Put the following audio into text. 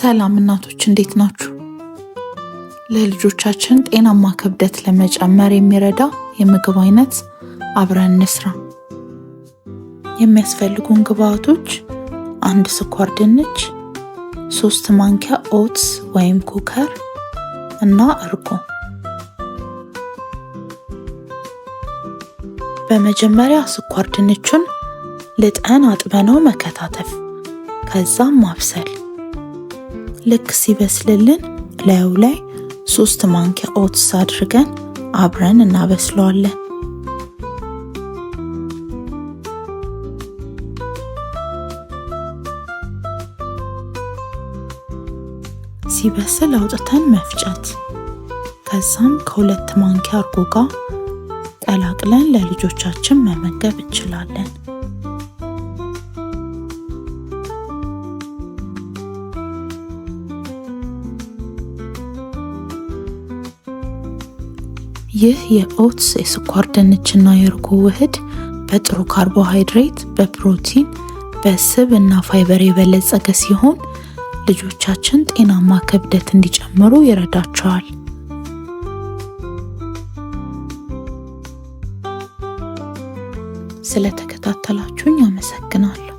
ሰላም እናቶች፣ እንዴት ናችሁ? ለልጆቻችን ጤናማ ክብደት ለመጨመር የሚረዳ የምግብ አይነት አብረን እንስራ። የሚያስፈልጉን ግብአቶች አንድ ስኳር ድንች፣ 3 ማንኪያ oats ወይም Quaker እና እርጎ። በመጀመሪያ ስኳር ድንቹን ልጠን አጥበነው መከታተፍ፣ ከዛም ማብሰል። ልክ ሲበስልልን ላዩ ላይ 3 ማንኪያ oats አድርገን አብረን እናበስለዋለን። ሲበስል አውጥተን መፍጨት፣ ከዛም ከ2 ማንኪያ እርጎ ጋር ቀላቅለን ለልጆቻችን መመገብ እንችላለን። ይህ የ oats፣ የስኳር ድንችና የእርጎ ውህድ በጥሩ ካርቦሃይድሬት፣ በፕሮቲን፣ በስብ እና ፋይበር የበለጸገ ሲሆን ልጆቻችን ጤናማ ክብደት እንዲጨምሩ ይረዳቸዋል። ስለተከታተላችሁኝ አመሰግናለሁ።